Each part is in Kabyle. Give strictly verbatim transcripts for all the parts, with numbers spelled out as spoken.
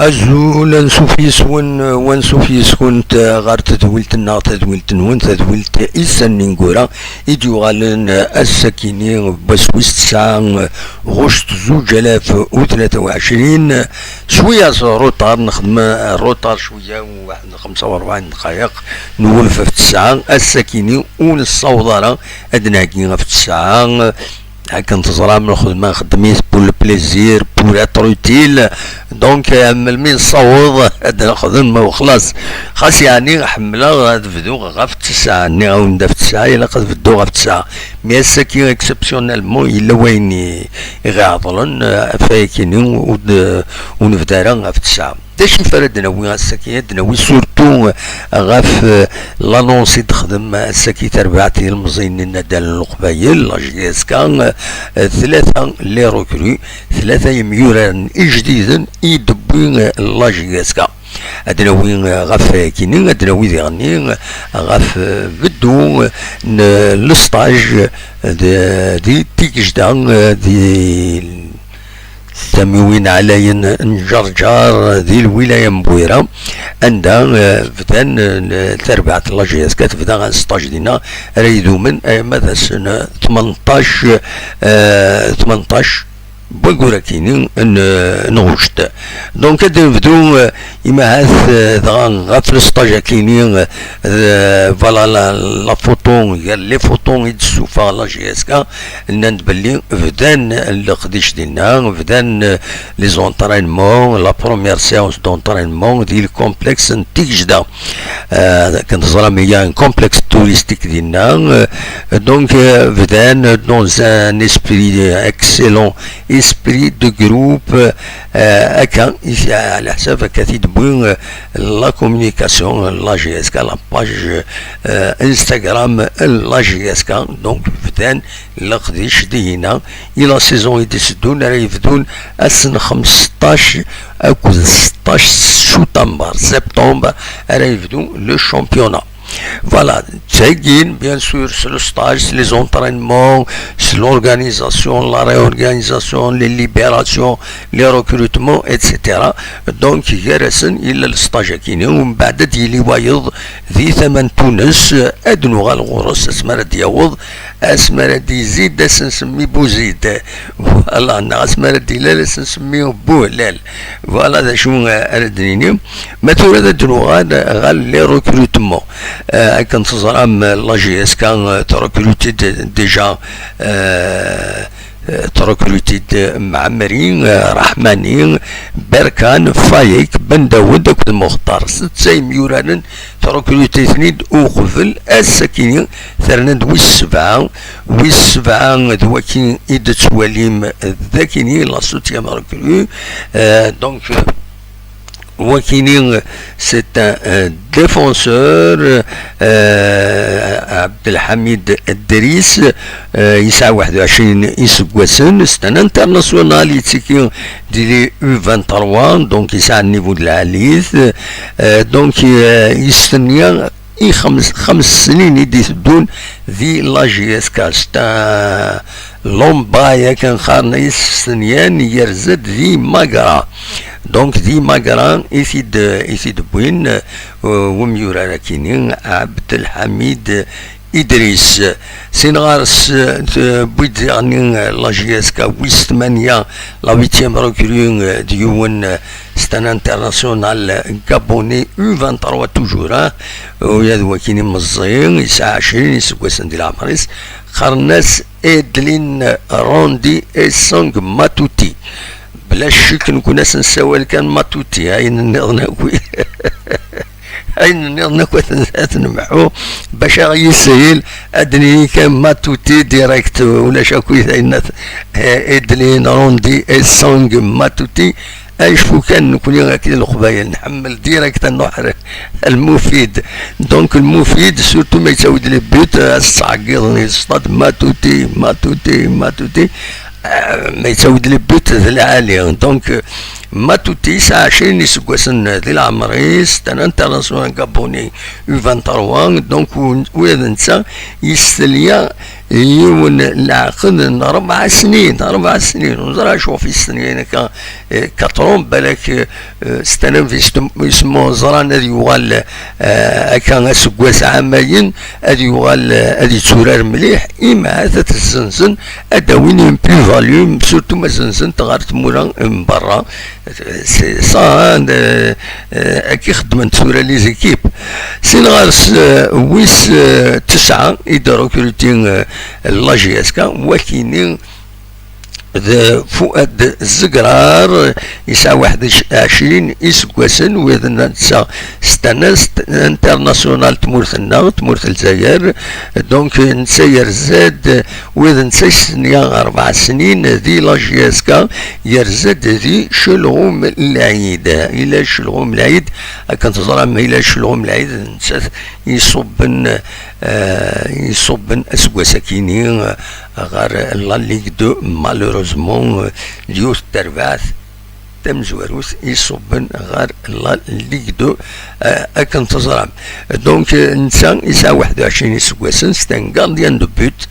Azul, ansuf yes-wen, wansuf yes-kunt ɣer tedwilt-nneɣ, tadwilt-nwen, tadwilt Isan n Ineggura, i d-yuɣalen ass-akini n wass wis tesɛa, ɣuct zuǧ alaf u tlata u ɛecrin, cwiya s retard, nexdem retard cwiya, waḥed n xemsa u rebɛin ddqayeq, nwulef ɣef tesɛa, ass-akini ur nessaweḍ ara ad d-nheggi ɣef tesɛa. Akken teẓram, lxedma nxeddem-it pour le plaisir, pour être utile. Donc, euh, melmi nessaweḍ ad nexdem, ma xlas. Xas yeɛni ḥemmleɣ ad bduɣ ɣef ttesɛa, nniɣ-awen-d ɣef ttesɛa, ilaq ad bedduɣ ɣef ttesɛa. Mais ass-agi, exceptionnellement, yella wayen i, i ɣ-iɛeḍlen, euh, ɣef wayakini ur d-, ur nebda ara ɣef ttesɛa. D acu ara d-nawi ass-agi? Ad d-nawi surtout ɣef, euh, l'annonce i d-texdem ass-agi terbaɛt i yilmeẓyen n Nadal n Leqbayel, la J S K, euh, tlata les recrues, tlata yemyuraren ijdiden i d-tewwi, euh, la J S K. Ad d-nawi, euh, ɣef wayakini, ad d-nawi diɣenni, euh, ɣef, euh, beddu, euh, n, euh, le stage, euh, de, di Tigejda, euh, di tamiwin ɛlayen n Ǧerǧer di lwilaya n Bwira, anda, eh, bdan, eh, tarbaɛt n la J S K tebda un stage dinna ara idumen arma d ass n tmenṭac, eh, tmenṭac n wayyur akini n, n ɣuct. Donc, ad nebdu, eh, imahat, eh, dɣa ɣef le stage akini, eh, voilà la, la photo, gar les photos i d-tessuffeɣ la J S K, nnan-d belli bdan leqdic dinna, bdan, euh, les entraînements, la première séance d'entraînement di le complexe n Tigejda. Euh, akken teẓram, il y a un complexe touristique dinna. Euh, donc, euh, bdan dans un esprit, euh, excellent, esprit de groupe, euh, akka, i, ɛla ḥsab akka i d-tewwi, euh, la communication, la J S K, la page, euh, Instagram, la J S K. Donc, bdan leqdic dihina i la saison i d-iteddun, ara yebdun ass n xmesṭac akked seṭṭac septembre, septembre, ara yebdu le championnat. Voilà, ttagin, bien sûr, c'est le stage, c'est les entraînements, c'est l'organisation, la réorganisation, les libérations, les recrutements, et cetera. Donc, gar-asen, yella le stage akini, umbeɛd ad d-yili wayeḍ di tama n Tunes, ad nuɣal ɣur-s asmi ara d-yaweḍ, asmi ara d-yezid, ad s-nsemmi Buzid. Voilà, neɣ asmi ara d-ilal, ad s-nsemmi Buhlal. Voilà d acu, euh, ara d-nini. Ma tura ad d-nuɣal ɣer les recrutements. Euh, akken teẓram, la J S K, euh, trecrute-d déjà, euh, euh, trecrute-d Mɛemmri, euh, Raḥmani, Berkan, Fayek, Ben Dawed akked Muxtar. Setta imyuraren trecrute-ten-id uqbel ass-akini, terna-d wis sebɛa. Wis sebɛa d waki i d-tettwalim d akini, la septième recrue. Euh, donc, euh, wakini, c'est un, euh, défenseur, euh, Abdelhamid Dris, euh, yesɛa waḥed u ɛecrin iseggasen, c'est un international, yettiki di les U vingt-trois, donc yesɛa niveau d lɛali-t, euh, donc, euh, yestenni i xems, xems snin i d-iteddun di la J S K. C'est un Lomba, yakan qqaren-as Stenyan, yerza-d di Magra. Donc, di Magra i t-id, i t-id-wwin, euh, wemyurar akini, Abdelhamid Idris. Sin ɣer-s, euh, tewwi-d diɣen, euh, la J S K wis tmanya, la huitième recrue, euh, d yiwen, euh, c'est un international gabonais, U vingt-trois toujours, hein. Ula d wakini meẓẓi, yesɛa ɛecrin iseggasen di leɛmer-is. Qqaren-as Edlin Rondi Esong Matuti. Bla ccek, nekkni ad s-nessawal kan Matuti, ayen nniḍen akk, ayen nniḍen akk ad t-, ad t-nemḥu, bac aɣ-yishil, ad d-nini kan Matuti direct, ulac akk ayen, eh, Edlin Rondi Esong Matuti. Acku kan nekkni akka di Leqbayel nḥemmel direct ad nruḥ ar Lmufid. Donc Lmufid, surtout ma yettawi-d les buts, ad s-ttɛeggiḍen i stade Matuti, Matuti, Matuti. Ma yettawi-d les buts d lɛali. Donc, euh, Matuti yesɛa ɛecrin iseggasen di leɛmer-is, c'est un international gabonais U vingt-trois. Donc, u-, ula d netta yestenna yiwen n leɛqed n rebɛa snin, rebɛa snin. Ur neẓri acu ɣef yestenna akka, euh, quatre ans, balak, euh, euh, c'est un investissement, ẓran ad yuɣal, euh, akka aseggas ɛamayen, ad yuɣal, euh, ad yetturar mliḥ, imahat ad t-zzenzen, ad d-awin une plus-value, surtout ma zzenzen-t ɣer tmura n berra. C'est ça, hein, de, euh, akka i xeddment tura les équipes. Sin ɣer-s, euh, wis, euh, tesɛa i d-recruting, euh, la J S K, wakini d Fuad Zegrar, yesɛa waḥed ɛecrin iseggasen, wid netta s tanast international tmurt-nneɣ, tmurt Lezzayer. Donc, netta yerza-d, wid netta yesnya rebɛa snin di la J S K, yerza-d di Celɣum Lɛid. Ila Celɣum Lɛid, akken teẓram, ila Celɣum Lɛid, nettat iṣubben, eh, iṣubben aseggas akini, eh, ɣer la Ligue deux, malheureusement, eh, d yiwet n terbaɛt tamezwarut iṣubben ɣer la Ligue deux, eh, akken teẓram. Donc, eh, netta yesɛa waḥed u ɛecrin iseggasen, c'est un gardien de but,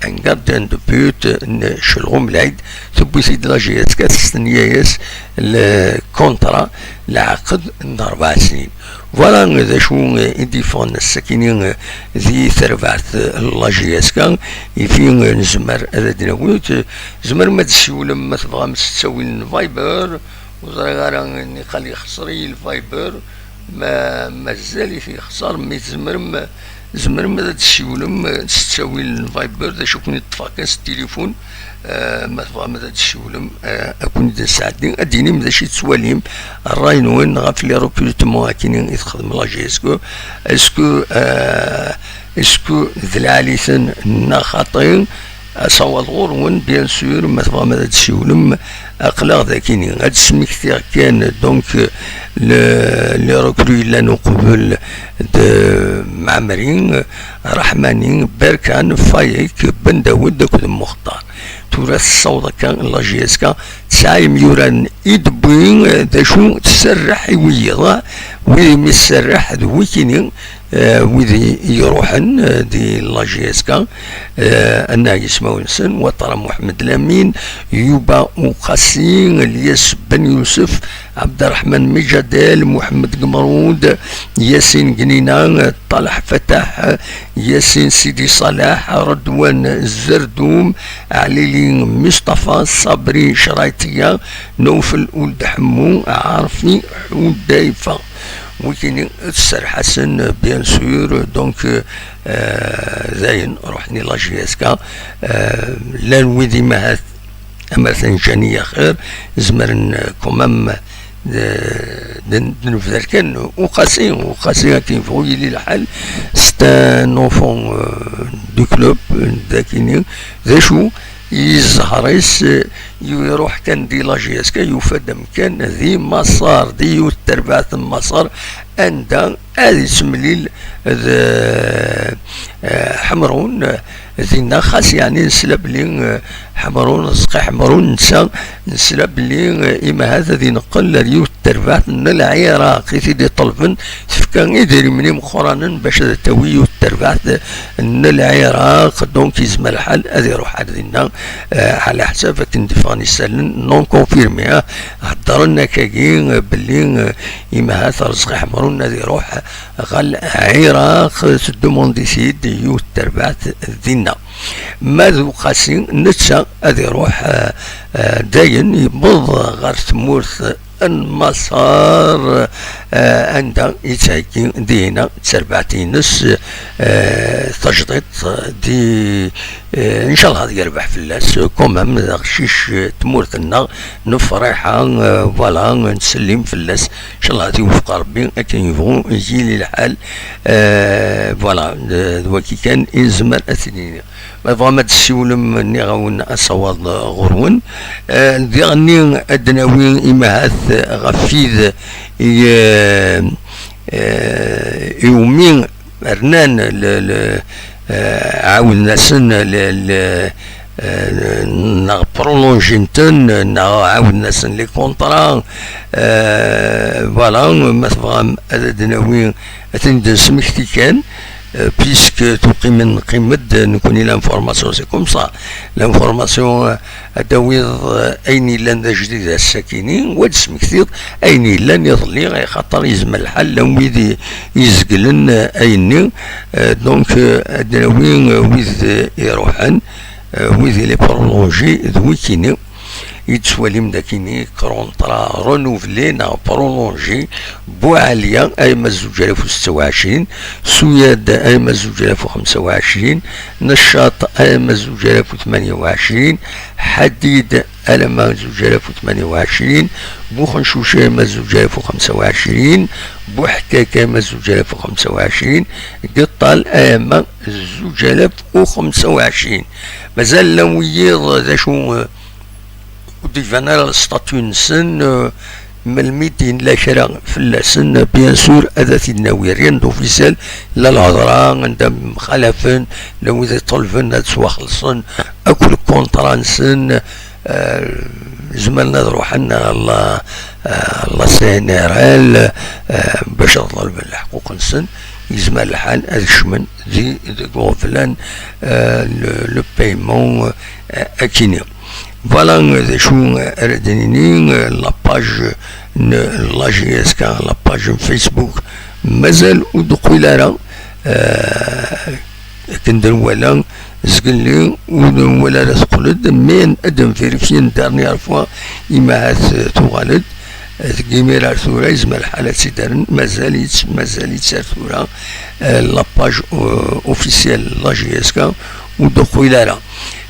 un gardien de but n Celɣum Lɛid, tewwi-t-id la J S K, testenna-yas le contrat, leɛqed n rebɛa snin. Voilà d acu i d-yeffɣen ass-akini di terbaɛt n la J S K. Ifi nezmer ad d-nawi, tzemrem ad d-tessiwlem ma tebɣam s ttawil n Viber. Ur ẓriɣ ara, niqal yexṣer-iyi Viber, ma mazal-it yexṣer, mi tzemrem, tzemrem ad d-tessiwlem s ttawil n Viber, d acu ken-iṭṭfeɣ kan s tilifun. Eh, ma tebɣam ad d-tessiwlem, eh, ad ken-id-nesɛeddi, ad d-tinim d acu i tettwalim, ṛṛay-nwen ɣef les recrutements akini i texdem la J S K. Est-ce que, eh, est-ce que d lɛali-ten neɣ xaṭi? Asawaḍ ɣur-wen, bien sûr, ma tebɣam ad d-tessiwlem, aql-aɣ d akini. Ad d-smektiɣ kan, donc, le, les recrues yellan uqbel d Mɛemmri, Raḥmani, Berkan, Fayek, Ben Dawed akked Muxtar. Tura tessaweḍ akka la J S K, tesɛa imyuran i d-tewwi, d acu tserreḥ i wiyiḍ, wid imi tserreḥ d wikini, eh, wid i, i iruḥen, eh, di la J S K, eh, annaɣ yismawen-nsen, Watara Muḥemmed Lamin, Yuba Uqasi, Lyas Ben Yusef, Abderrahman Mijadel, Muḥemmed Gemrud, Yasin Gnina, Ṭalaḥ Fataḥ, Yasin Sidi Salaḥ, Redwan Zerdum, Ɛlili Mustafa, Sabri Craytia, Nawfel Uld Ḥemmu, Ɛarfi Ḥudayfa. Wikini tserreḥ-asen, bien sûr, donc, euh, dayen, ruḥen i la J S K, euh, llan wid imahat amer ten-ǧǧan i axir, zemren, euh, quand même, d, d, d nebder kan Uqasi, Uqasi akken yebɣu yili lḥal, c'est un enfant, euh, du club, d akini, d acu, zzher-is, euh, iruḥ kan di la J S K, yufa-d amkan di Maṣer, di yiwet terbaɛt n Maṣer, anda ad yettemlil d, eh, Ḥemrun, eh, dinna, xas yeɛni nesla belli, eh, Ḥemrun, Ẓqi Ḥemrun, netta nesla belli, eh, imahat ad ineqqel ar yiwet terbaɛt n Lɛiraq i t-id-iṭelben, tefka idrimen imeqqranen bac ad tawi yiwet terbaɛt n Lɛiraq, donc yezmer lḥal ad iruḥ ar dinna, eh, ɛla ḥsab akken d-iffɣen isallen non confirmés, ah, heddren akkagi, eh, belli, eh, imahat Rzqi Ḥemrun ad iruḥ ɣer Lɛiraq, teddumundisit yiwet terbaɛt dinna. Ma d Uqasi, netta ad iruḥ, eh, eh, dayen yewweḍ ɣer tmurt n Maṣer, eh, anda yettheggi dinna d terbaɛt-ines, eh, tajdiṭ di, eh, ncallah ad yerbeḥ fell-as, quand même d aqcic, eh, tmurt-nneɣ, nefreḥ, eh, voilà, ntsellim fell-as, ncallah ad iwefeq Rebbi akken yebɣu yili lḥal, eh, voilà, d, d waki kan i nezmer ad t-id-nini. Ma tebɣam ad tessiwlem, nniɣ-awen asawaḍ ɣur-wen. Eh, diɣenni ad d-nawi imahat ɣef wid i, eh, eh, iwumi rnan le, le, eh, ɛawden-asen le, le, neɣ prolongin-ten, neɣ ɛawden-asen les contrats. Voilà, ma tebɣam ad d-nawi, ad ten-id-nesmekti kan, puisque tuqimen qim-d, nekkni l'information c'est comme ça. L'information, ad d-tawiḍ ayen yellan d ajdid ass-akini, wa d-smektiḍ ayen yellan iḍelli, axaṭer yezmer lḥal llan wid izeglen ayenni. Donc, ad d-nawi wid iruḥen, wid i les prolongés d wikini. Yettwalim dakini contrat renouvelé neɣ prolongé. Buɛaliya, ayma zuǧ alaf u setta u ɛecrin, Suyad, ayma zuǧ alaf u xemsa u ɛecrin, Neccaṭ, ayma zuǧ alaf u tmanya u ɛecrin, Ḥadid, alama zuǧ alaf u tmanya u ɛecrin, Buxencuc, ayma zuǧ alaf u xemsa u ɛecrin, Buḥkak, ayma zuǧ alaf u xemsa u ɛecrin, Geṭṭal, ayma zuǧ alaf u xemsa u ɛecrin. Mazal llan wiyiḍ d acu, ur d-iban ara le statut-nsen, melmi d-yenna kra fell-asen, bien sûr, ad t-id-nawi. Rien d'officiel, la lhedra, anda mxalafen, la wid iṭelben ad ttwaxelṣen akk le contrat-nsen. Zemren ad ruḥen ɣer la, la C N R L bac ad ḍelben leḥquq-nsen. Yezmer lḥal ad kecmen di, deg uɣeblan, le, le paiement, akini. Voilà d acu ara d-nini. La page n la J S K, la page n Facebook, mazal ur d-teqqil ara, akken d nwala zgelli, ur nwala ara teqqel-d, mais ad d-nvérifie une dernière fois, imahat tuɣal-d. Deg imir ar tura, yezmer lḥal ad tt-id-rren, mazal-itt, mazal-itt ar tura, la page officielle la J S K ur d-teqqil ara.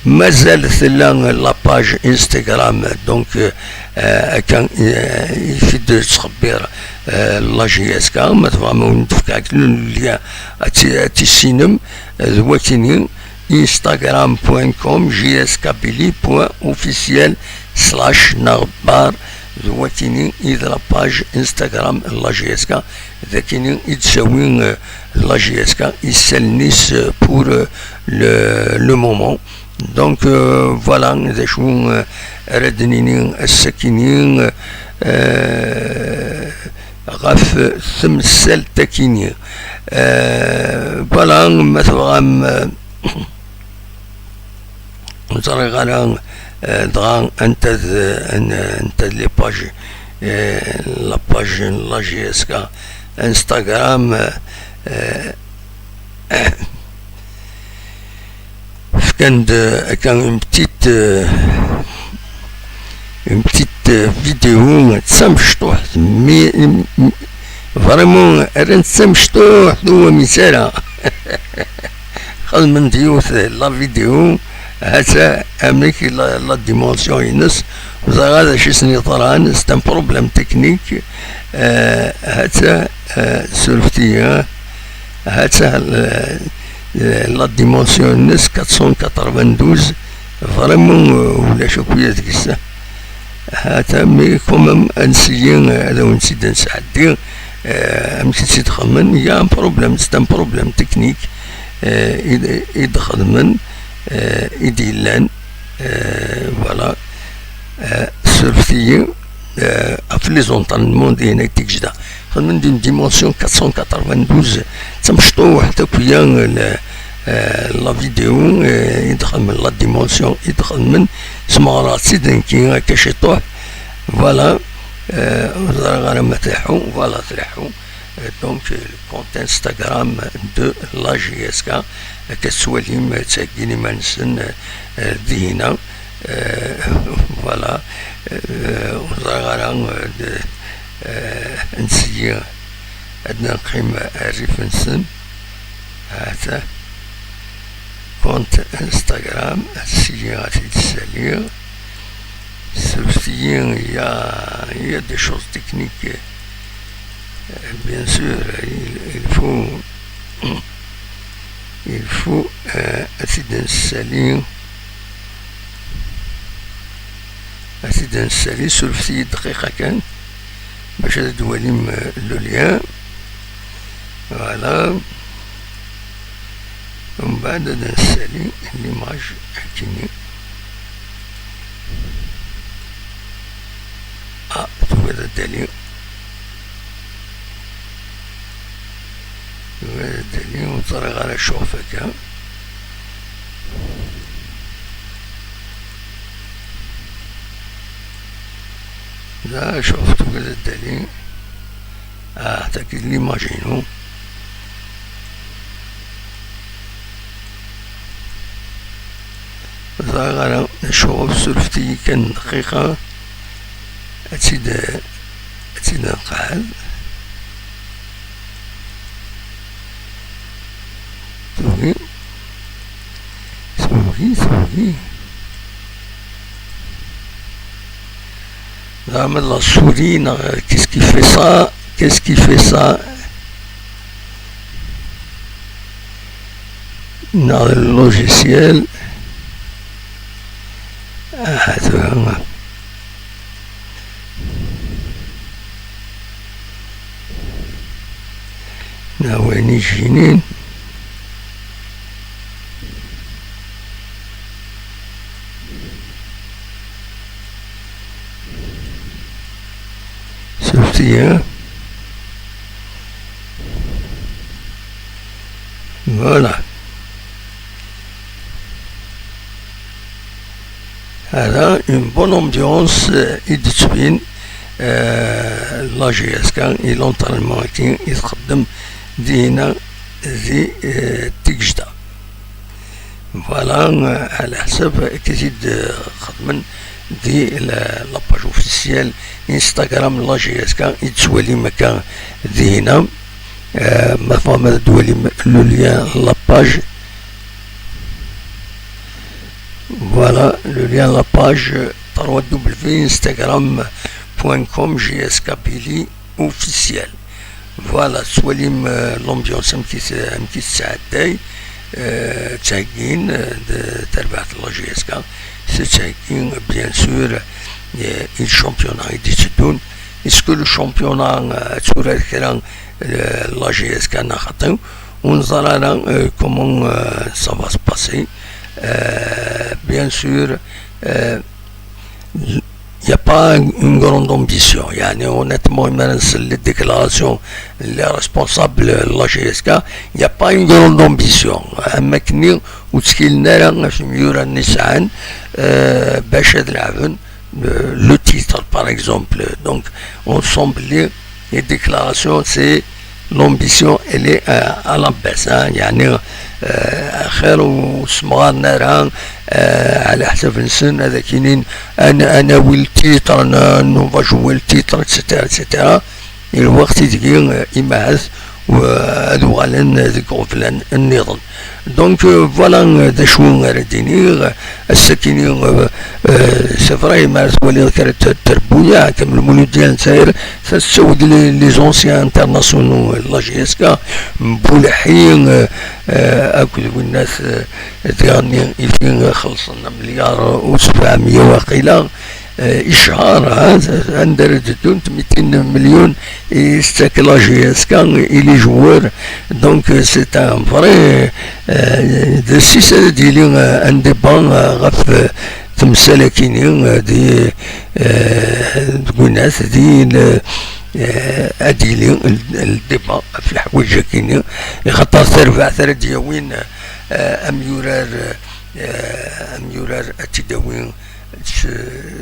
Mazal tella la page Instagram, donc, akka i fi d-tettxebbir la J S K. Ma tebɣam ad wen-d-fkeɣ le lien ad t-, ad tissinem, d wakini, instagram point com, J S Kabylie point officiel slash neɣ bar, d wakini i d la page Instagram n la J S K. D akini i d-tawi la J S K isallen-is pour le, le moment. Donc, voilà d acu ara d-nini ass-akini ɣef temsalt-akini. Voilà, ma tebɣam, ur ẓriɣ ara dɣa anta d, anta d les pages, la page n la J S K Instagram. Fkan-d akka une petite, une petite vidéo d tamecṭuḥt, mais vraiment rran-tt d tamecṭuḥt, ur wamis ara. Xedmen-d yiwet la vidéo, ha-tt-a amek la, la dimension-ines, ur ẓriɣ ara d acu i sen-yeḍran, c'est un problème technique. Ha-tt-a, surfet-iyi, ha-tt-a la dimension-ines quatre cent quatre-vingt-douze, vraiment ulac akk deg-s. Ha-tt-a, mais quand même ad nesseyyi ad awen-tt-id-nesɛeddi. Amek i tt-id-xedmen? Il y a un problème, c'est un problème technique i d-, i d-xedmen, i d-yellan. Voilà. Surfet-iyi ɣef les entraînements dihin ay tigejda. Xedmen d'une dimension quatre cent quatre-vingt-douze, d tamecṭuḥt akk-ya la vidéo i d-xedmen, la dimension i d-xedmen. Smeɣreɣ-tt-id nekki akka ciṭuḥ. Voilà. Ur ẓriɣ ara ma tleḥḥu. Voilà, tleḥḥu. Donc, le compte Instagram de la J S K, akka tettwalim, ttheggin iman-nsen dihina. Voilà. Ur ẓriɣ ara, ad nesseyyi ad neqqim rrif-nsen. Ha-t-a compte Instagram, ad nesseyyi ad t-id-ssaliɣ. Surfet-iyi, il y a, il y a des choses techniques. Bien sûr, il, il faut, il faut ad t-id-nessali, ad t-id-nessali. Surfet-iyi dqiqa kan bac ad d-twalim le lien. Voilà. Umbeɛd ad nessali l'image akkenni. Tugad ad d-tali. Tugad ad d-tali, ur ẓriɣ ara acuɣef akka. Da acuɣef tugad ad d-tali. Ah, tagi d l'image-inu. Ẓriɣ ara acuɣef, surfet-iyi kan dqiqa. Ad tt-id, ad tt-id-nqeɛɛed. Tugi. Tugi, tugi. Là, maintenant, je souris, non, qu'est-ce qui fait ça? Qu'est-ce qui fait ça? Dans le logiciel. Ah, tu vois. Là, ouais, ni gêné. Surfet-iyi. Voilà. Hada une bonne ambiance, euh, i d-tettbin, euh, la J S K i l'entraînement-agi i txeddem dinna di, euh, Tigejda. Voilà, euh, ɛla ḥsab akken i t-id-xedmen di la, la page officielle Instagram la J S K i d-tettwalim akka dinna. Euh, ma tebɣam ad d-twalim le lien la page. Voilà, le lien la page, trois W Instagram point com J S K Billy officiel. Voilà, tettwalim, euh, l'ambiance amek i t-, amek i tettɛedday, euh, ttheggin, euh, d tarbaɛt n la J S K, tettheggi, bien sûr, euh, i le championnat i d-itteddun. Est-ce que le championnat, euh, ad turar kra, euh, la J S K neɣ xaṭi? Ur neẓri ara, euh, comment, euh, ça va se passer. Euh, bien sûr, euh, il n'y a pas une grande ambition. Yani, honnêtement, imi ara nsel les déclarations, les responsables de la J S K, il n'y a pas une grande ambition. Am akken ur ttkilen ara ɣef yimyuran i sɛan, euh, bac ad leɛben, euh, le titre, par exemple. Donc, on sent belli les déclarations, c'est l'ambition, elle est, euh, à la baisse, hein. Yani, euh, axir ur ssemɣaren ara, euh, ɛla ḥsab-nsen, ad ak-inin, ad, ad nawi le titre, n-, on va jouer le titre, et cetera, et cetera. I lweqt i deg, euh, imahat, euh, ad uɣalen deg iɣeblan nniḍen. Donc, euh, voilà, euh, d acu ara d-iniɣ. Ass-akini, euh, euh, c'est vrai, ma twaliḍ kra n trebbuyaɛ, Kamel Mulud Lezzayer, ça, c'est les, les anciens internationaux, euh, la J S K, Mbulḥi, euh, euh, akked winna, euh, diɣenni i fi xellṣen amelyar u sebɛemya waqila, euh, i ccher, ha, anda ara d-ddunt mitin milyun i s-tettak la J S K i les joueurs. Donc, euh, c'est un vrai, euh, d ass-is ad d-yili, euh, un débat, euh, ɣef, euh, temsal-akini, euh, di, euh, deg winna, di, euh, ad d-yili le, le débat ɣef leḥwayeǧ-akini, ixaṭer tarbaɛt ara d-yawin, euh, amyurar, euh, amyurar ad tt-id-awin s,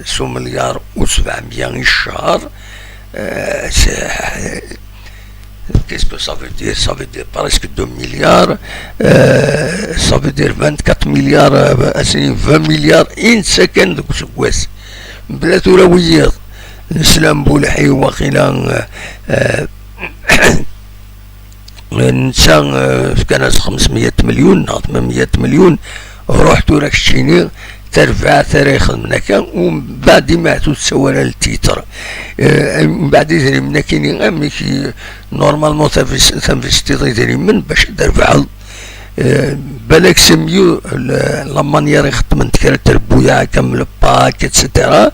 s umelyar u sebɛemya i ccher. Euh, c'est, qu'est-ce que ça veut dire? Ça veut dire presque deux milliards. Euh, ça veut dire vingt-quatre milliards, euh, vingt milliards i nettak kan deg useggas. Mebla tura wiyiḍ. Nesla Mbulḥi waqila, euh, euh, netta, euh, fkan-as xemsmya milyun neɣ tmanmya milyun, ruḥ tura keččini, tarbaɛt ara ixedmen akka, u mbeɛd imaɛtu tessawal al titre. Euh, mbeɛd idrimen akini, amek i, normalement, tinvestiḍ idrimen bac ad d-trebḥeḍ. Euh, balak c'est mieux la, la manière i xeddment kra n trebbuyaɛ, comme le pack, et cetera.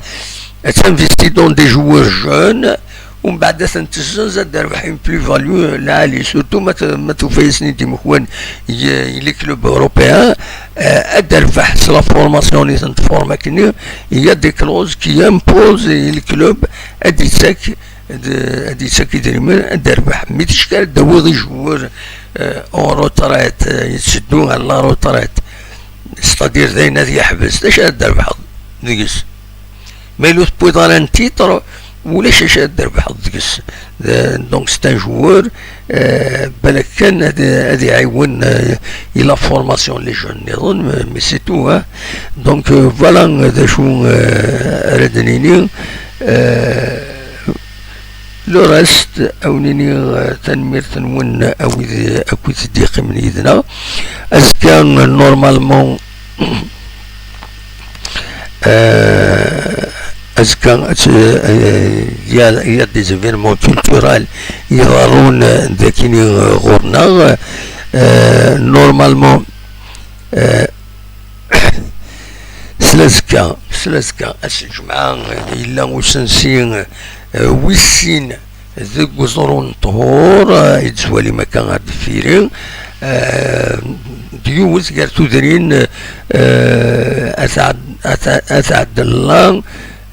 Ad tinvestiḍ dans des joueurs jeunes, Umbeɛd ad ten-tezzenz, ad d-terbeḥ une plus-value lɛali, surtout ma t-, ma tufa-yasen-id imekwan i, i les clubs européens, eh, ad d-terbeḥ s la formation i ten-tform akkenni. Il y a des clauses qui imposent i le club ad d-ittak, ad, ad d-ittak idrimen, ad d-terbeḥ. Mi ticki ara d-tawiḍ ijewwer, eh, en retraite, eh, yetteddu à la retraite, c'est-à-dire d ayen ad yeḥbes, d acu ara d-terbḥeḍ deg-s? Ma yella ur tewwiḍ ara n titre, ulac acu ara d-trebḥeḍ deg-s. De-, donc c'est un joueur, euh, balak kan ad, ad iɛiwen, euh, i la formation n les jeunes nniḍen, mais, mais c'est tout, hein. Donc, euh, voilà, euh, d acu, euh, ara d-nini. Euh, le reste, ad wen-iniɣ, euh, tanemmirt-nwen a wid akk i d-yeqqimen yid-neɣ. Azekka, euh, normalement, Euh, azekka, euh, il y a, il y a des événements culturels i iḍerrun, euh, dagini, euh, ɣur-neɣ. Euh, normalement, euh, s lazekka, s lazekka, ass n lǧemɛa, euh, yella usensi, euh, wis sin deg uẓru n ṭhur, eh, i d-tettwalim akka ar deffir-i. Eh, d yiwet gar tudrin, eh, At Ɛed-, At, At Ɛebdella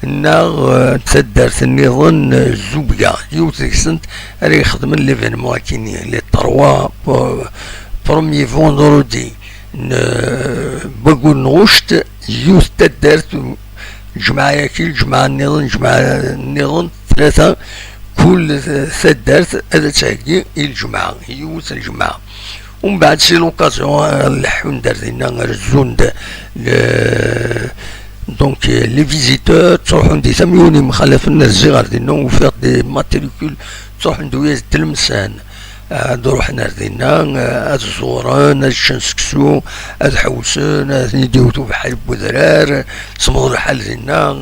neɣ, eh, taddart nniḍen, eh, Zubga. Yiwet deg-sent ara ixedmen l'événement akini, les trois, eh, premiers vendredis n, eh, waggur n ɣuct, yiwet taddart, lǧemɛa-yaki, lǧemɛa nniḍen, lǧemɛa nniḍen, tlata, kul taddart ad d-theggi i lǧemɛa, yiwet n lǧemɛa. Umbeɛd, c'est l'occasion, eh, leḥḥun-d ar dinna, rezzun-d, eh, donc, eh, les visiteurs, ttruḥun di tamyuni mxalafen, rziɣ ar dinna, ufiɣ-d des matricules, ttruḥun-d wiyaḍ d Tlemsan. Ad ruḥen ar dinna, ad ẓuren, ad ččen seksu, ad ḥewsen, ad ten-id-iwet ubeḥri n wedrar, semmeḍ lḥal dinna,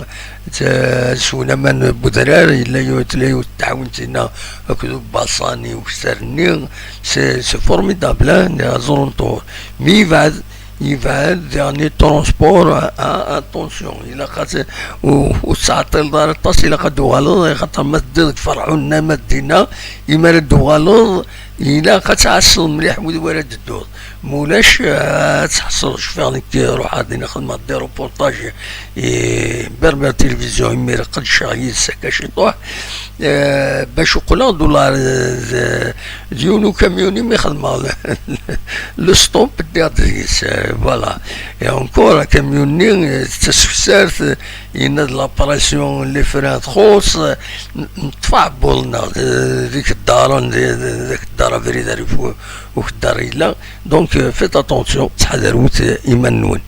t-, ad swen aman n wedrar, yella yiwet, tella yiwet n tɛawint dinna akked ubaṣan i ukessar-nni. C'est, c'est formidable, hein, ad ẓren ṭhur. Mi yebɛed, yebɛed, diɣen transport, a, a, attention, ilaq ad t-, u-, ur tettɛeṭṭileḍ ara aṭas, ilaq ad d-tuɣaleḍ, axaṭer ma teddiḍ deg Ferɛun, nama d dinna, imi ara d-tuɣaleḍ, ilaq ad tɛasseḍ mliḥ wid wara d-tedduḍ. Ma ulac, eh, ad tḥeṣṣreḍ. Cfiɣ nekk ruḥeɣ dinna, xedmeɣ des reportages i Berbère Télévision, imir qedceɣ yid-s akka ciṭuḥ, eh, bac uqleɣ-d, ula d, d yiwen ukamyun imi xedmeɣ le, le stop, ddiɣ-d deg-s, eh, voilà. Et encore, akamyun-nni, eh, d tasefsart, yenna-d la pression, les freins txuṣ, n-, neṭṭef aɛebbuḍ-nneɣ, eh, deg ikeddaṛen, di, di, deg ikeddaṛ abrid ar ifu-, ukeddar yella. Donc, euh, faites attention, ttḥadarut, euh, iman-nwen.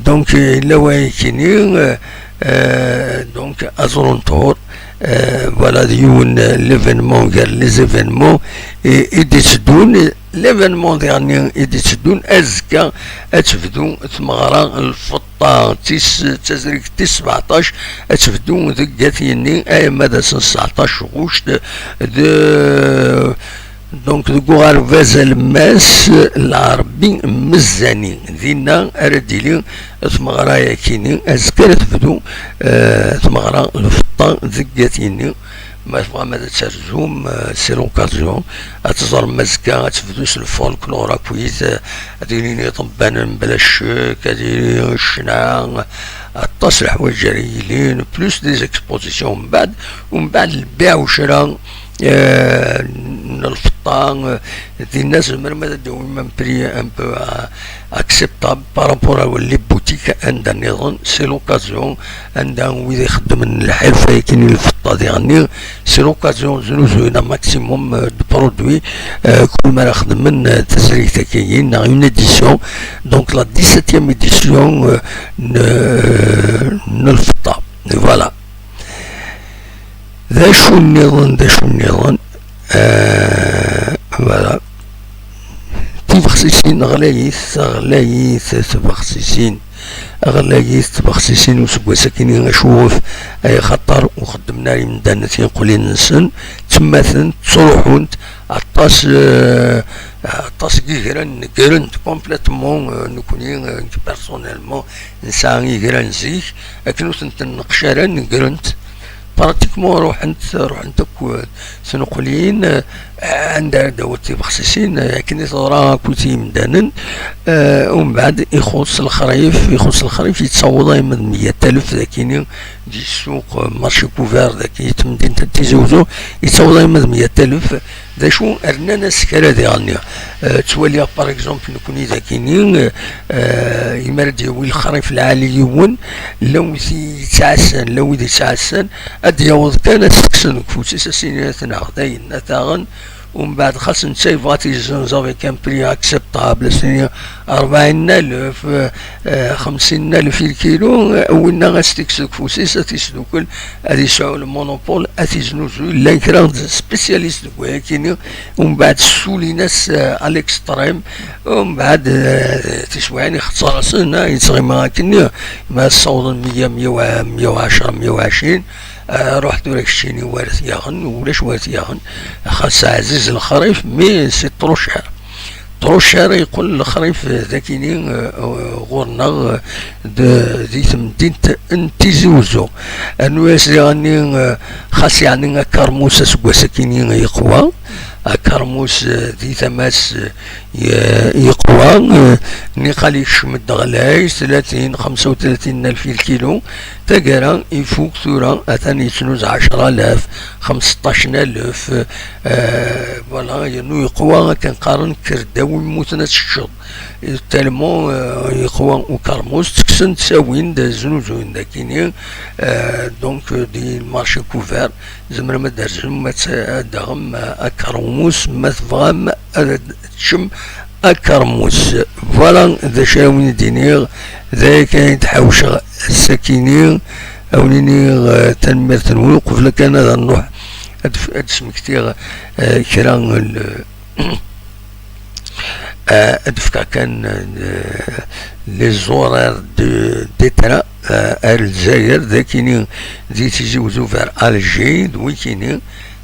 Donc, euh, yella wayakini, euh, euh, donc, aẓru n ṭhur, euh, voilà, d yiwen, euh, l'événement gar les événements i, i d-itteddun. L'événement diɣenni i d-itteddun, azekka ad tebdu tmeɣra n lfeṭṭa, tis, d tazrigt tis sebɛeṭṭac, ad tebdu deg At Yenni, arma d ass n tseɛṭac ɣuct, de, donc, deg uɣerbaz alemmas Lɛerbi Mezzani, dinna ara d-tili tmeɣra-yakini. Azekka ara tebdu, eh, tmeɣra n lfeṭṭa deg At Yenni. Ma tebɣam ad terzum, eh, c'est l'occasion. Ad teẓrem azekka, ad tebdu s lfolklore akkit, eh, ad ilin iḍebbalen mebla ccek, ad ilin ccna, aṭas leḥwayeǧ ara yilin, plus des expositions. Mbeɛd, umbeɛd lbiɛ ucra, eh, n lfeṭṭa, eh, dinna tzemrem ad d-tawim un prix un peu, eh, acceptable par rapport à les boutiques anda nniḍen. C'est l'occasion, anda wid ixeddmen lḥirfa-agi n lfeṭṭa diɣenni, c'est l'occasion ad znuzuyen un maximum, eh, de produits, eh, kul mi ara xedmen, eh, tazrigt-agi, neɣ une édition, donc la dix-septième édition, eh, n, n lfeṭṭa. Voilà. D acu nniḍen, d acu nniḍen? Eh, voilà. Tibexsisin ɣlayit, ɣlayit tibexsisin, ɣlayit tibexsisin useggas-agi, acu ɣef? Ay xaṭer ur xeddmen ara imdanen tineqlin-nsen, ttemmatent, ttruḥunt, aṭas, eh, aṭas n yigran negren-t complètement, eh, nekkni, eh, personnellement, nesɛa igran zik, akken ur tent-nneqc ara, negren-t. Pratiquement ruḥent, ruḥent akk tneqlin, eh, anda ara d-awit tibexsisin, eh, akken i teḍra akk i yimdanen. Eh, umbeɛd ixuṣṣ lexrif, ixuṣṣ lexrif yettaweḍ ayma d meyya alef dagini di ssuq, eh, marché couvert dagi i temdint n Tizi Uzzu, yettaweḍ ayma d meyya alef. D acu rnan asekra diɣenni? Eh, ttwaliɣ par exemple nekni dagini, eh, eh, imi ara d-yawi lexrif lɛali yiwen, llan wid yettɛassan, llan wid yettɛassan, ad d-yaweḍ kan ad s-tekksen deg ufus-is, ad s-yini ad t-naɣ dayen ad t-aɣen. Umbeɛd xas netta yebɣa ad t-yezzenz avec un prix acceptable, ad s-yini rebɛin alef, eh, xemsin alef i lkilu, eh, winna ad s-t-ikkes deg ufus-is, ad t-yesdukel, ad yesɛu le monopole, ad t-yeznuzuy. Llan kra n spécialistes deg wayakini, umbeɛd ssulin-as, eh, à l'extrême, umbeɛd, eh, tiswiɛin ixeṣṣer-asen, eh, yettɣimi akkenni, ma ssawḍen meyya, meyya u ɛecṛa, meyya u ɛecrin, eh, ruḥ tura keččini war t-yaɣen, ulac war t-yaɣen, xas ɛziz lexrif, mais c'est trop cher. Trop cher yeqqel lexrif, eh, dagini, eh, ɣur-neɣ, eh, d-, di temdint n Tizi Uzzu. Rnu-yas diɣenni, eh, xas yeɛni akermus aseggas-akini yeqwa, akermus, eh, di tama-s, eh, ye-, yeqwa, eh, niqal yekcem-d ɣlay, tlatin, xemsa u tlatin alef i lkilu. Taggara ifuk tura, atan yettnuz ɛecṛa alaf, xemseṭṭac alaf, eh, voilà, yernu yeqwa akken qqaren, kker-d awi mmuten ad teččeḍ. Tellement, eh, yeqwa ukermus, ttekksen-d, ttawin-d, znuzuyen dagini, eh, donc, eh, di marché couvert, tzemrem ad d-terzum, ad t-, ad d-taɣem, eh, akermus, ma tebɣam ad teččem akermus. Voilà d acu ara wen-d-iniɣ, d aya kan i d-ḥawceɣ ass-akini, a wen-iniɣ, eh, tanemmirt-nwen, uqbel kan ad nruḥ ad f-, ad d-smektiɣ, eh, kra n l-, eh, ad d-fkeɣ kan, eh, les horaires de, des trains, eh, ar Lezzayer, d akini di Tizi Uzzu vers Alger, d wikini,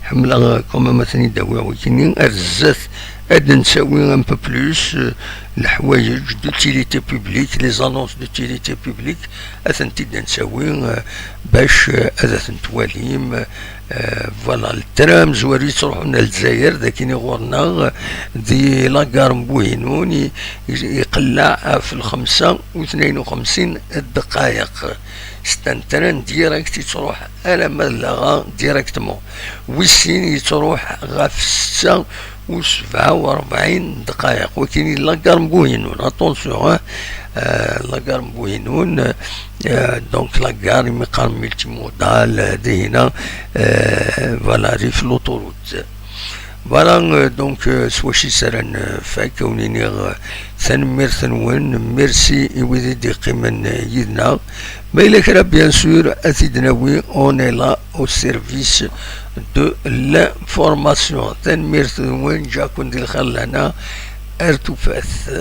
ḥemmleɣ, eh, quand même ad ten-id-awiɣ wikini, ar zdat ad d-nettawi un peu plus, eh, leḥwayeǧ d'utilité publique, les annonces d'utilité publique, ad tent-id-nettawi, eh, bac, eh, ad tent-twalim, eh, voilà, le train amezwaru yettruḥun ar Lezzayer, d akini ɣur-neɣ, eh, di la gare n Buhinun, i-, i-, iqelleɛ ɣef lxemsa u tnayen u xemsin ddqayeq. C'est un train direct yettruḥ alamma d Laɣa directement. Wis sin yettruḥ ɣef ssetta u sebɛa u rebɛin ddqayeq. Wakini la gare n Buhinun. Attention, hein. Euh, la gare n Buhinun, euh, donc la gare imi qqaren multimodale, euh, dihina, euh, voilà, rif l'autoroute. Voilà, euh, donc, euh, s wacu i s ara nfak, a wen-iniɣ, euh, tanemmirt-nwen, merci i wid i d-iqqimen, euh, yid-neɣ. Ma yella kra, bien sûr, ad t-id-nawi, on est là au service de l'information. Tanemmirt-nwen, ǧǧiɣ-ken di lxir lehna, ar tufat.